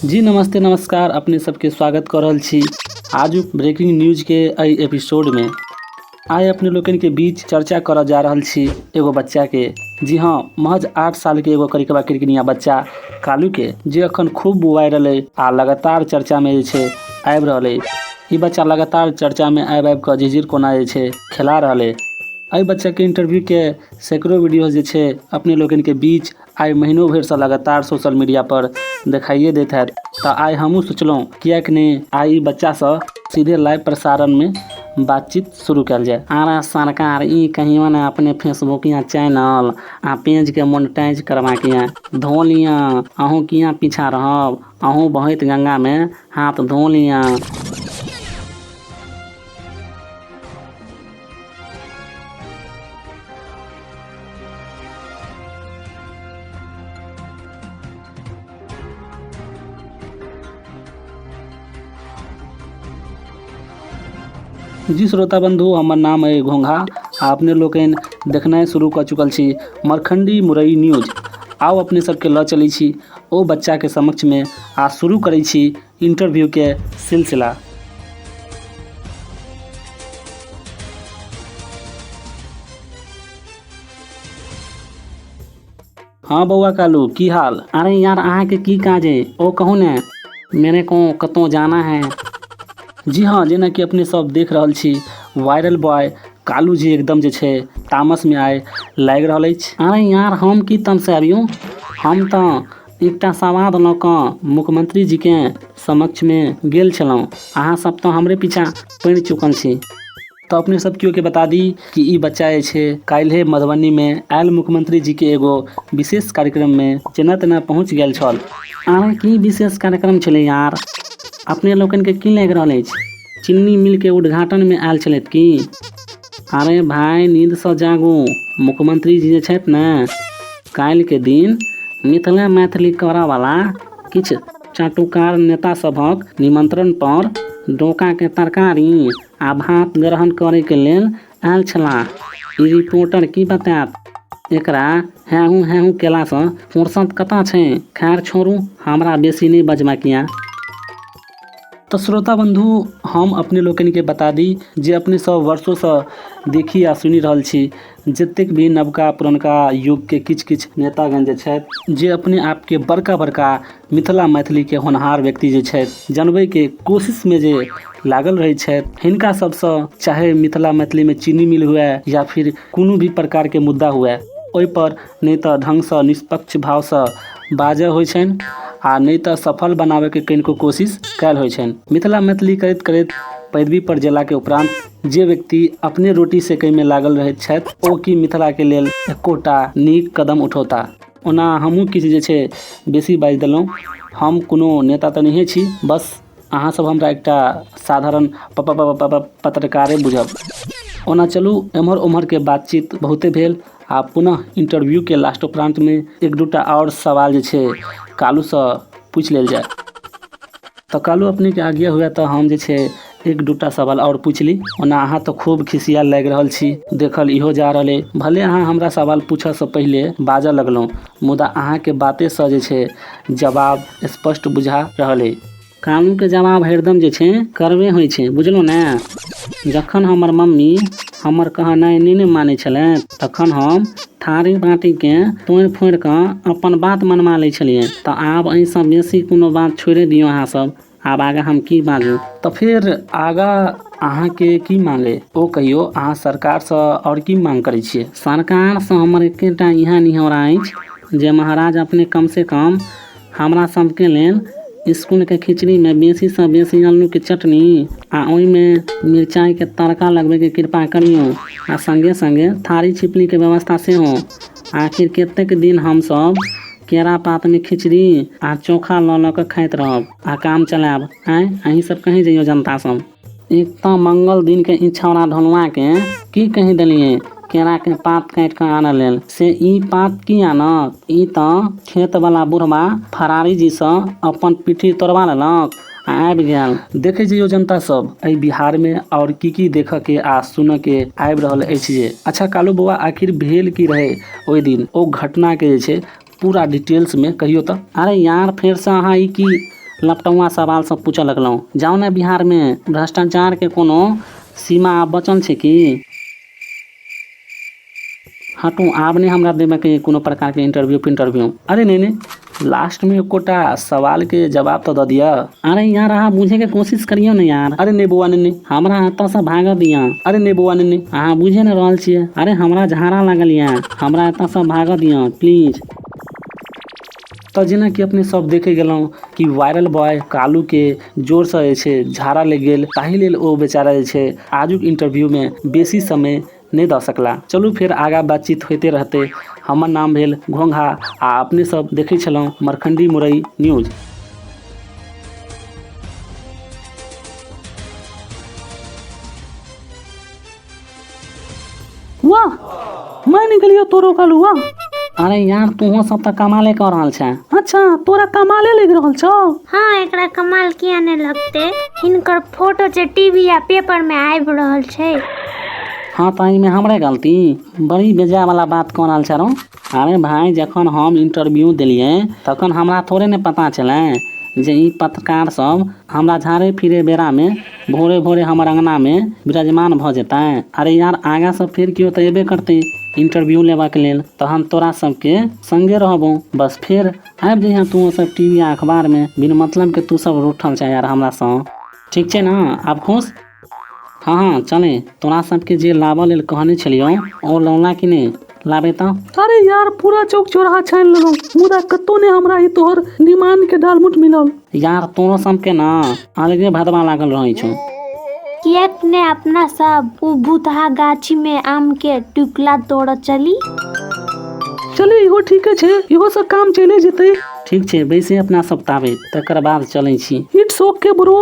जी नमस्ते नमस्कार, अपने सबके स्वागत कऽ रहल छी आजुक ब्रेकिंग न्यूज के एहि एपिसोड में। आइ अपने लोकनि के बीच चर्चा करऽ जा रहल छी एगो बच्चा के। जी हाँ, महज 8 साल के एगो करिकबा किरकिनिया बच्चा कालू के, जे अखन खूब वायरल अइ आ लगातार चर्चा में जे छै आबि रहल अइ। ई बच्चा लगातार चर्चा में आबि आबि कऽ झिझिर कोना जे छै खेला रहल अइ। एहि बच्चा के इंटरव्यू के सैकड़ों वीडियो जे छै अपने लोकनि के बीच आइ महीनो भरिसँ लगातार सोशल मीडिया पर देखाइए दैत हैत। तऽ आइ हमहूँ सोचलहुँ किएक नहि आइ ई बच्चासँ सीधे लाइव प्रसारणमे बातचीत शुरू कयल जाय। अरे सरकार ई कहियो ने अपने फेसबुकिया चैनल आ पेज के मोनेटाइज करबाक यऽ, धो लिअ, अहूँ किया पीछा रहब, अहूँ बहैत गंगा मे हाथ धो लिअ। जी श्रोता बंधु, हमर नाम अइ घोंघा आ अपने लोकनि देखनाइ शुरू कऽ चुकल छी मरखंडी मुरई न्यूज। आउ अपने सबके लऽ चलै छी ओ बच्चाके समक्षमे आ शुरू करै छी इंटरव्यूके सिलसिला। हाँ बौआ कालू, की हाल? अरे यार अहाँके की काज है ओ कहू ने, मेरे को कतौ जाना है। जी हाँ, जेना कि अपने सब देख रहल छी वायरल बॉय कालू जी एकदम जे छै तामस में आइ लागि रहल अछि। अरे यार हम की तमसाबियौ, हम तऽ एकटा सवाद लऽ कऽ मुख्यमंत्री जी के समक्ष में गेल छलहुँ, अहाँ सब तऽ हमरे पीछा पड़ि चुकल छी। तऽ अपने सब केओ के बता दी कि ई बच्चा जे छै काल्हि मधुबनी में आयल मुख्यमंत्री जी के एगो विशेष कार्यक्रम में जेना तेना पहुंच गेल छल। अरे की विशेष कार्यक्रम छलै यार, अपने लोकनि के की लागि रहल अछि, चीनी मिल के उद्घाटन में आयल छलथि की? अरे भाई नींद सँ जागू, मुख्यमंत्री जी जे छथि ने काल्हि के दिन मिथिला मैथिली करऽ वाला किछु चाटुकार नेता सभक निमंत्रण पर डोका के तरकारी आ भात ग्रहण करैके लेल आयल छलाह। ई रिपोर्टर की बतायत? एकरा हैहू हैहू केलासँ फुर्सत कतऽ छै? खैर छोड़ू, हमरा बेसी नहि बजबाक यऽ। तऽ श्रोता बंधु, हम अपने लोकनिके बता दी जे अपने सब वर्षोसँ देखी आ सुनि रहल छी जतेक भी नवका पुरनका युगके किछु किछु नेतागण जे छथि जे अपने आपके बड़का बड़का मिथिला मैथिलीके होनहार व्यक्ति जे छथि जनबैके कोशिशमे जे लागल रहै छथि, हिनका सबसँ चाहे मिथिला मैथिलीमे चीनी मिल हुए या फिर कोनो भी प्रकारके मुद्दा हुए ओहिपर नहि तऽ ढङ्गसँ निष्पक्ष भावसँ बाजऽ होइ छनि आ नहि तऽ सफल बनाबैके कनिको कोशिश कयल होइ छनि। मिथिला मैथिली करैत करैत पैरवी पर जेलाके उपरान्त जे व्यक्ति अपने रोटी सेकैमे लागल रहैत छथि ओ की मिथिलाके लेल एकोटा नीक कदम उठौता। ओना हमहूँ किछु जे छै बेसी बाजि देलहुँ, हम कोनो नेता तऽ नहिए छी, बस अहाँ सब हमरा एकटा साधारण पत्रकारे बुझब। ओना चलू एम्हर ओम्हरके बातचीत बहुते भेल आ पुनः इंटरव्यूके लास्ट उपरान्तमे एक दूटा आओर सवाल जे छै कालूसँ पूछि लेल जाय। तऽ कालू अपनेके आज्ञा हुए तऽ हम जे छै एक दूटा सवाल आओर पूछि ली। ओना अहाँ तऽ खूब खिसियाल लागि रहल छी, देखल इहो जा रहल अइ। भले अहाँ हमरा सवाल पूछऽसँ पहिले बाजऽ लगलहुँ, मुदा अहाँके बातेसँ जे छै जवाब स्पष्ट बुझा रहल अइ। कानूनके जवाब हरदम जे छै करबे होइ छै, बुझलहुँ ने। जखन हमर मम्मी हमर कहनाइ नहि ने मानै छलै तखन हम थारी बाटीके तोड़ि फोड़ि कऽ अपन बात मनवा लै छलियै। तऽ आब एहिसँ बेसी कोनो बात छोड़ि दियौ अहाँ सब, आब आगाँ हम की बाजू। तऽ फेर आगाँ अहाँके की मांग अइ ओ कहियौ, अहाँ सरकारसँ आओर की मांग करै छियै? सरकारसँ हमर एकेटा इएह निहोरा अछि जे महाराज अपने कमसँ कम हमरा सबके लेल इसकुलके खिचड़ीमे बेसीसँ बेसी आलूके चटनी आ ओहिमे मिरचाइके तड़का लगबैके कृपा करियौ आ सङ्गे सङ्गे थारी छिपलीके व्यवस्था सेहो। आखिर कतेक दिन हमसब केरा पातमे खिचड़ी आ चोखा लऽ लऽ कऽ खाइत रहब आ काम चलायब? आँय, अहीं सब कहीं जइयौ जनता सब। एक तऽ मंगल दिनके ई छौड़ा ढोलुआके की कहि देलियै केराके पात काटि कऽ आनऽ लेल, से ई पात की आनत? ई तऽ खेतवला बुढ़बा फरारी जीसँ अपन पिट्ठी तोड़बा लेलक आ आबि गेल। देखै जइयौ जनता सब, एहि बिहारमे आओर की की देखऽके आ सुनऽके आबि रहल अछि जे। अच्छा कालू बौआ, आखिर भेल की रहै ओहि दिन? ओ घटनाके जे छै पूरा डिटेल्समे कहियौ तऽ। अरे यार फेरसँ अहाँ ई की लपटौआ सवाल सब पूछऽ लगलहुँ। जाउ ने बिहारमे भ्रष्टाचारके कोनो सीमा आब बचल छै की? हटू, आब नहि हमरा देबऽके कोनो प्रकारके इंटरव्यू पिंटरव्यू। अरे नहि नहि, लास्टमे एकोटा सवालके जवाब तऽ दऽ दिअ। अरे यार, अहाँ बुझैके कोशिश करियौ ने यार। अरे नहि बौआ, नहि नहि, हमरा एतऽसँ भागऽ दिअ। अरे नहि बौआ, नहि नहि, अहाँ बुझे नहि रहल छियै। अरे हमरा झाड़ा लागल यऽ, हमरा एतऽसँ भागऽ दिअ प्लीज। तऽ जेनाकि अपने सब देखै गेलहुँ कि वायरल बॉय कालूके जोरसँ जे छै झाड़ा लागि गेल, ताहि लेल ओ बेचारा जे छै आजुक इंटरव्यूमे बेसी समय नहि दऽ सकला। चलू फेर आगाँ बातचीत होइते रहतै। हमर नाम भेल घोंघा आ अपने सब देखै छलहुँ मरखण्डी मुरई न्यूज। वाह, मानि गेलियौ तोरो कालू, वाह। अरे यार, तूहो सब तऽ कमाले कऽ रहल छे। अच्छा, तोरा कमाले लागि रहल छौ? हाँ, एकरा कमाल किया नहि लगतै? हिनकर फोटो जे टीवी आ पेपर में आबि रहल छै। हाँ, तऽ एहिमे हमरे गलती? बड़ी बेजाय वाला बात कऽ रहल छे रौ। अरे भाई, जखन हम इंटरव्यू देलियै तखन हमरा थोड़े ने पता छलै जे ई पत्रकार सब हमरा झाड़े फिरे बेरामे भोरे भोरे हमर अङ्गनामे विराजमान भऽ जेतै। अरे यार, आगाँसँ फेर केओ तऽ एबे करतै इंटरव्यू लेबाके लेल, तहन तोरा सबके संगे रहबौ। बस फेर आबि जइहेँ तू सब टीवी आ अखबारमे। बिन मतलबके तू सब रूठल छै यार हमरासँ। ठीक छै ने, आब खुश? हँ हँ, चले। तोरा सबके जे लाबऽ लेल कहने छलियौ ओ लौला कि नहि? लाबे तऽ। अरे यार, पूरा चौक चौराहा छानि लेलहुँ, मुदा कतौ नहि हमरा ई तोहर निमानके डालमुट मिलल। यार, तोरो सबके ने अलगे भदवा लागल रहै छौ। किएक ने अपना सब ओ भूतहा गाछी में आम के टुकला तोड़ऽ चली? चले, इहो ठीके छै, इहो सब काम चले जेतै। ठीक छै, बैसे अपना सब ताबे, तकर बाद चलै छी। It's okay bro.